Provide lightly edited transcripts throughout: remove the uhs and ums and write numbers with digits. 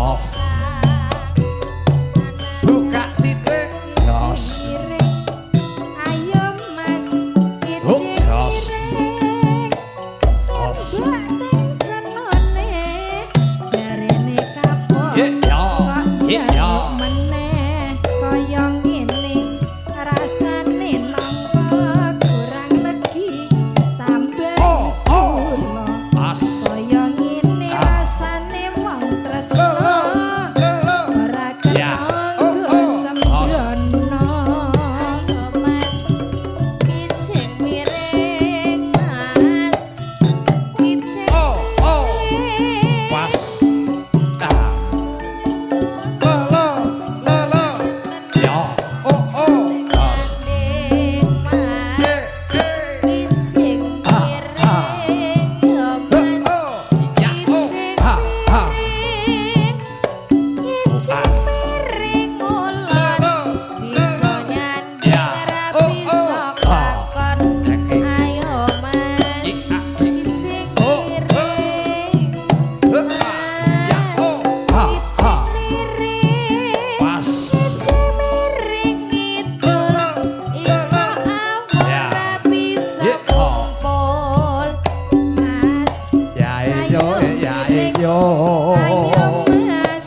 Jos. Buka sithik. Jos. Ayo, Mas. Oh, Kijing jos. miring. Jos. Mbok cenone jarene kapok. Ye, ya. Kok Ye, ya. jaluk meneh kaya ngene, rasane nampa kurang legi tambah Oh, oh. kula. Pas. Kaya ngene Ah. rasane wong tresno ora Ya. kena Oh, nggo oh. sembrono. Ayo, Mas, kijing miring, Mas, kijing Oh. miring. Pas. Ah. Lo, lo, lo, lo. Ya. Oh, oh. Jos. Mas, kijing Ah, ah. miring yo, Mas. Oh, ya. Oh, Kijing ha, ha. miring, kijing Pas. miring ngulon, bisa nyanding Ya. ora Oh, bisa oh. Ah. lakon. Ayo, Mas, kijing Oh, miring. Ya. Oh, ha, ha. Kijing miring. Pas. Kijing miring ngidul, iso awor ora bisa Ye, oh. kumpul, Mas. Ya iyo, ya iyo. Ayo, Mas,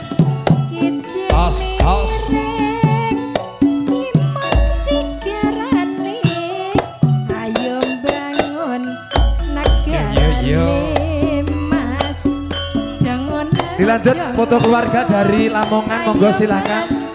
kijing Os, os. miring, iman sigarane, ayo bangun Yo, yo, negarane, Mas. Jangan Dilanjut foto keluarga dari Lamongan, monggo Ayo, silakan. Mas.